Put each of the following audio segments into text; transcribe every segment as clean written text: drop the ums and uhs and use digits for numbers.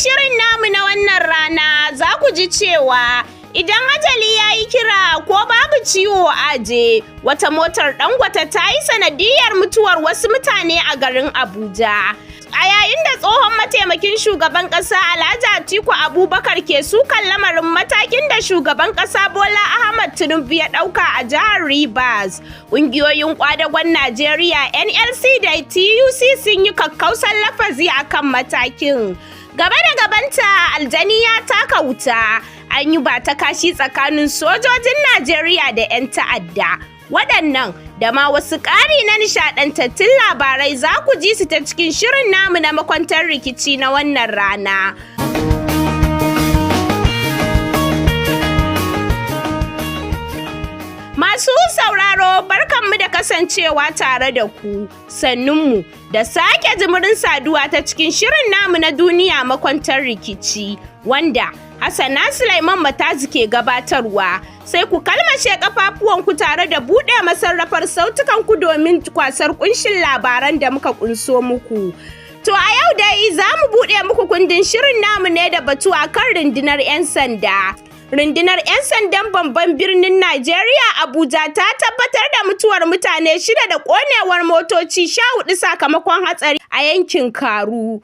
shirin namu na wannan rana za ku ji cewa idan ajali ya yi kira ko babu ciwo aje, wata motar Dangote ta yi sanadiyar mutuwar wasu mutane a garin Abuja. A yayin da tsohon mataimakin shugaban ƙasa Alhaji Atiku Abubakar ke sukan lamarin matakin da shugaban ƙasa Bola Ahmad Tinubu ya ɗauka a jihar Rivers, ƙungiyoyin ƙwadagon Najeriya NLC da TUC sun yi kakkausan lafazi akan matakin. Gaba da gabanta aljani ya taka wuta, an yi ba ta kashi tsakanin sojojin Najeriya da 'yan ta'adda. Waɗannan da ma wasu ƙari na nishaɗantattun labarai za ku ji su ta cikin shirin namu na makwantar rikici na wannan rana. Masu sauraro, barkanmu da kasancewa tare da ku, sannunmu da sake jimirin saduwa ta cikin shirin namu na duniya makwantar rikici, wanda Hassana Sulaiman Matazu ke gabatarwa. Sai ku kalmashe kafafuwanku tare da buɗe masarrafar sautukanku domin kwasar kunshin labaran da muka kunso muku. To a yau dai za mu buɗe muku kundin shirin namu ne da batu a kan rundunar 'yan sanda. Rundunar 'yan sandan babban birnin Najeriya Abuja ta tabbatar da mutuwar mutane 6 da ƙonewar motoci 14 sakamakon hatsari a yankin Karu.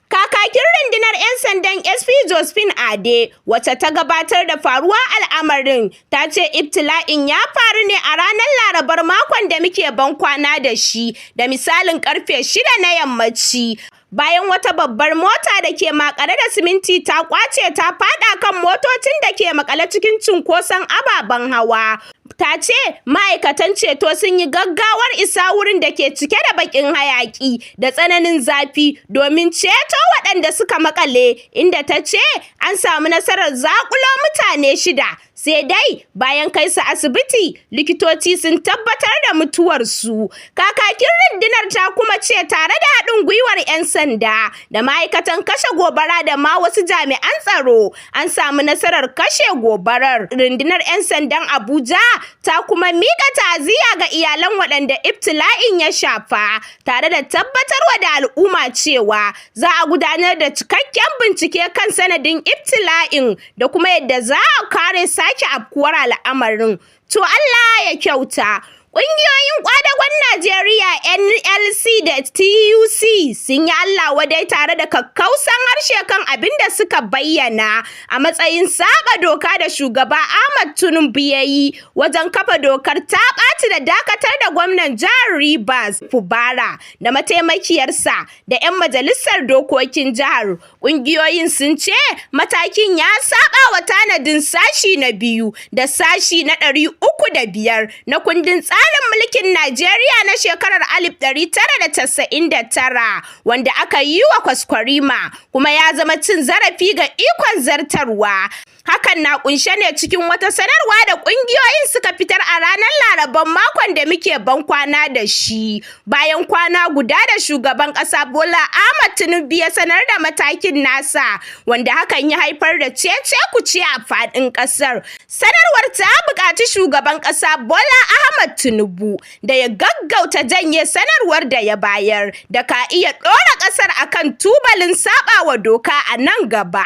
Kakakin rundunar 'yan sandan, SP Josephine Ade, wacce ta gabatar da faruwa al'amarin, ta ce ibtila'in ya faru ne a ranar Larabar makon da muke ban kwana da shi, da misalin karfe 6 na yammaci, bayan wata babbar mota da ke makare da siminti ta kwace ta fada kan motocin da ke makale cikin cunkoson ababen hawa. Ta ce ma'aikatan ceto sun yi gaggawar isa wurin da ke cike da bakin hayaki da tsananin zafi domin ceto waɗanda suka makale, inda ta ce an samu nasarar zakulo mutane 6, sai dai bayan kai su asibiti likitoci sun tabbatar da mutuwarsu. Kakakin rundunar ta kuma ce tare da haɗin gwiwar 'yan sanda da ma'aikatan kashe gobara da ma wasu jami'an tsaro, an samu nasarar kashe gobarar. Rundunar 'yan sandan Abuja ta kuma miƙa ta'aziyya ga iyalan waɗanda ibtila'in ya shafa, tare da tabbatarwa da al'umma cewa za a gudanar da cikakken bincike kan sanadin ibtila'in da kuma yadda za a kare sake afkuwar al'amarin. To Allah ya kyauta. Ƙungiyoyin ƙwadagon Najeriya NLC da TUC sun yi Allah wadai tare da kakkausan harshe kan abin da suka bayyana a matsayin saba doka da shugaba Ahmad Tinubu ya yi wajen kafa dokar ta ɓaci da dakatar da gwamnan jihar Rivers Fubara da mataimakiyarsa da 'yan majalisar dokokin jihar. Ƙungiyoyin sun ce matakin ya saba wa tanadin sashi na 2 da sashi na 305 na kundin tsarin mulkin Najeriya na shekarar 1999 wanda aka yi wa kwaskwarima, kuma ya zama cin zarafi ga ikon zartarwa. Hakan na kunshe ne cikin wata sanarwa da kungiyoyin suka fitar a ranar Laraban makon da muke ban kwana da shi, bayan kwana guda da shugaban kasa Bola Ahmad Tinubu ya sanar da matakin nasa, wanda hakan ya haifar da cece kuce a faɗin ƙasar. Sanarwar ta buƙaci shugaban ƙasa Bola Ahmad Tinubu da ya gaggauta janye sanarwar da ya bayar da ka iya ɗora ƙasar akan tubalin saɓawa doka a nan gaba.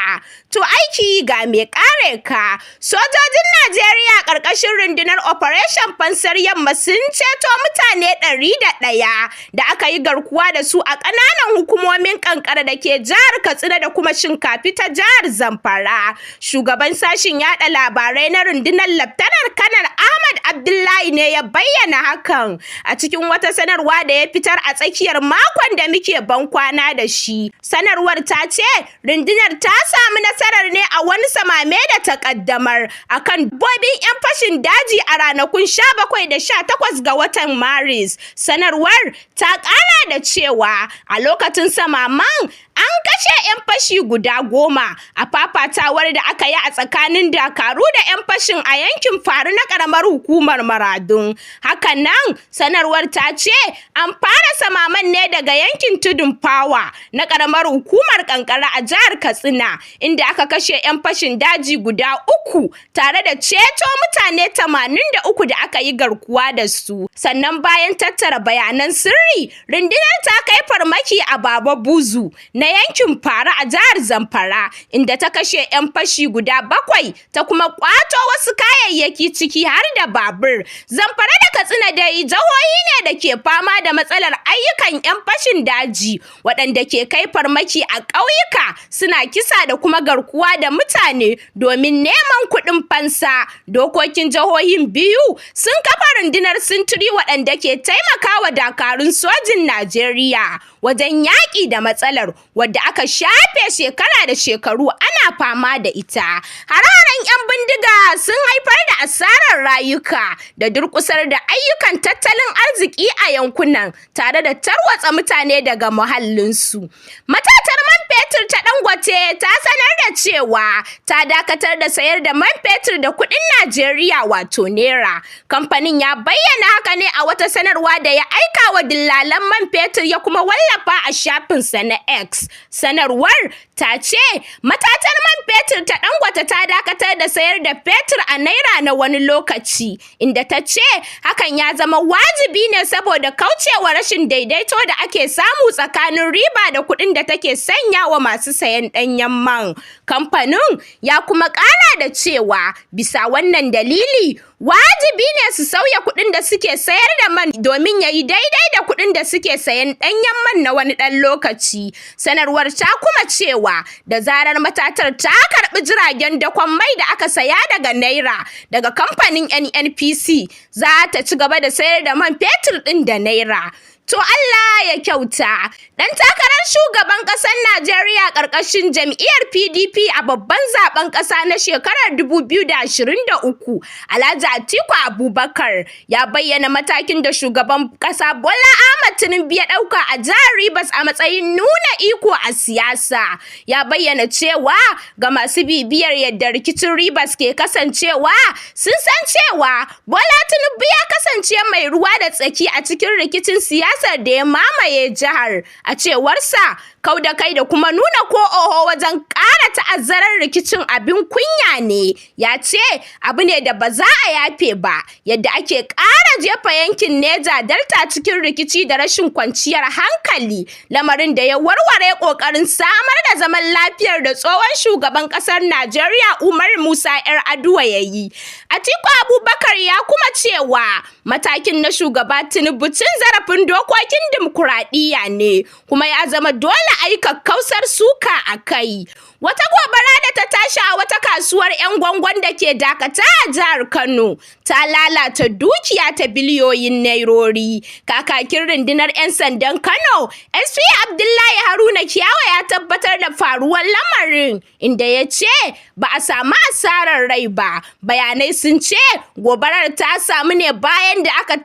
To aiki ga mai kare ka. Sojojin Najeriya ƙarƙashin rundunar Operation Fansar Yamma sun ceto mutane 101 da aka yi garkuwa da su a ƙananan hukumomin Kankara da ke jihar Katsina da kuma Shinkafi ta jihar Zamfara. Shugaban sashin yada labarai na rundunar, Laftanar Kanar Ahmad Abdullahi, ne ya bayyana hakan a cikin wata sanarwa da ya fitar a tsakiyar makon da muke ban kwana da shi. Sanarwar ta ce rundunar ta samu nasarar ne a wani samame da ta kaddamar akan dabbobin 'yan fashin daji a ranakun 17 da 18 ga watan Maris. Sanarwar ta kara da cewa a lokacin samaman an kashe 'yan fashi guda 10 a fafatawar da aka yi a tsakanin dakaru da 'yan fashin a yankin Faru na karamar hukumar Maradun. Hakanan sanarwar ta ce an fara samaman ne daga yankin Tudun Fawa na karamar hukumar Kankara a jihar Katsina, inda aka kashe 'yan fashin daji guda 3 tare da ceto mutane 83 da aka yi garkuwa da su. Sannan bayan tattara bayanan sirri, rundunar ta kai farmaki a Baba Buzu na na yankin Fara a jihar Zamfara, inda ta kashe 'yan fashi guda 7 ta kuma kwato wasu kayayyaki ciki har da babur. Zamfara da Katsina dai jihohi ne da ke fama da matsalar ayyukan 'yan fashin daji waɗanda ke kai farmaki a ƙauyuka suna kisa da kuma garkuwa da mutane domin neman kuɗin fansa. Dokokin jihohin biyu sun kafa rundunar sintiri waɗanda ke taimakawa dakarun sojin Najeriya wajen yaƙi da matsalar wadda aka shafe shekara da shekaru ana fama da ita. Hare-haren 'yan bindiga sun haifar da asarar rayuka da durƙusar da ayyukan tattalin arziki a yankunan tare da tarwatsa mutane daga muhallinsu. Matatar man fetur ta Dangote ta sanar da cewa ta dakatar da sayar da man fetur da kuɗin Najeriya wato Naira. Kamfanin ya bayyana haka ne a wata sanarwa da ya aika wa dillalan man fetur ya kuma wallafa a shafinsa na X. Sanarwar ta ce matatar man fetur ta Dangote ta dakatar da sayar da fetur a Naira na wani lokaci, inda ta ce hakan ya zama wajibi ne saboda kaucewa rashin daidaito da ake samu tsakanin riba da kuɗin da take sanya wa masu sayen ɗanyen man. Kamfanin ya kuma ƙara da cewa bisa wannan dalili wajibi ne su sauya kuɗin da suke sayar da man domin ya yi daidai da kuɗin da suke sayen ɗanyen man na wani ɗan lokaci. Sanarwar ta kuma cewa da zarar matatar ta karɓi jiragen dakon mai da aka saya daga Naira daga kamfanin NNPC za ta ci gaba da sayar da man fetur ɗin da Naira. To Allah ya kyauta. Ɗan takarar shugaban ƙasar Najeriya ƙarƙashin jam'iyyar PDP a babban zaben ƙasa na shekarar 2023, Alhaji Atiku Abubakar ya bayyana matakin da shugaban ƙasa Bola Ahmed Tinubu ya ɗauka a jihar Rivers a matsayin nuna iko a siyasa. Ya bayyana cewa ga masu bibiyar yadda rikicin Rivers ke kasancewa, sun san cewa Bola Tinubu ya kasance mai ruwa da tsaki a cikin rikicin siyasar da ya mamaye jihar. A cewarsa, kau da kai da kuma nuna ko oho wajen ƙara ta'azzarar rikicin abin kunya ne. Ya ce abu ne da ba za a yafe ba, yadda ake ƙara jefa yankin Neja Delta cikin rikici da rashin kwanciyar hankali, lamarin da ya warware ƙoƙarin samar da zaman lafiyar da tsohon shugaban ƙasar Najeriya Umar Musa 'Yar'adua ya yi. Atiku Abubakar ya kuma cewa matakin na shugaba Tinubu cin zarafin dokokin dimokuraɗiyya ne, kuma ya zama dole a yi kakkausar suka a kai. Wata gobara da ta tashi a wata kasuwar 'yan gwangwan da ke Dakata a jihar Kano ta lalata dukiya ta biliyoyin nairori. Kakakin rundunar 'yan sandan Kano, SP Abdullahi Haruna Kiyawa ya tabbatar da faruwar lamarin, inda ya ce ba a samu asarar rai ba. Bayanai sun ce gobarar ta samu ne bayan da aka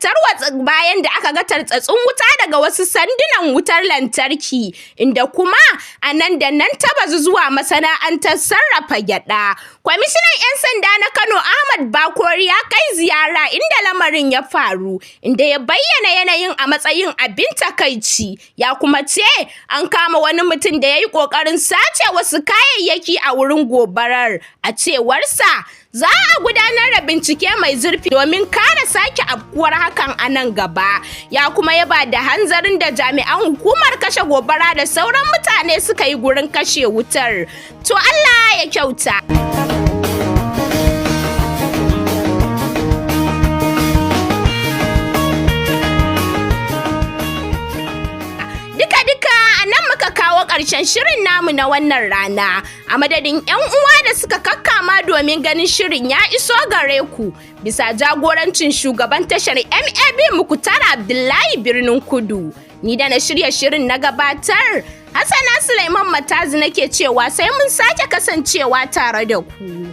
bayan da aka ga tartsatsin wuta daga wasu sandunan wutar lantarki, inda kuma a nan da nan ta bazu zuwa masana'antar sarrafa gyada. Kwamishinan 'yan sanda na Kano Ahmad Bakori ya kai ziyara inda lamarin ya faru, inda ya bayyana yanayin a matsayin abin takaici. Ya kuma ce an kama wani mutum da ya yi ƙoƙarin sace wasu kayayyaki a wurin gobarar. A cewarsa, za a gudanar da bincike mai zurfi domin kare sake afkuwar hakan a nan gaba. Ya kuma yaba da hanzarin da jami'an hukumar kashe gobara da sauran mutane suka yi gurin kashe wutar. To Allah ya kyauta. Duka-duka a nan muka kawo ƙarshen shirin namu na wannan rana. A madadin 'yan uwa da suka kakkama domin ganin shirin ya iso gare ku, bisa jagorancin shugaban tashar MAB Muktar Abdullahi Birnin Kudu. Ni da na shirya shirin na gabatar, Hassana Suleiman Matazu nake cewa sai mun sake kasancewa tare da ku.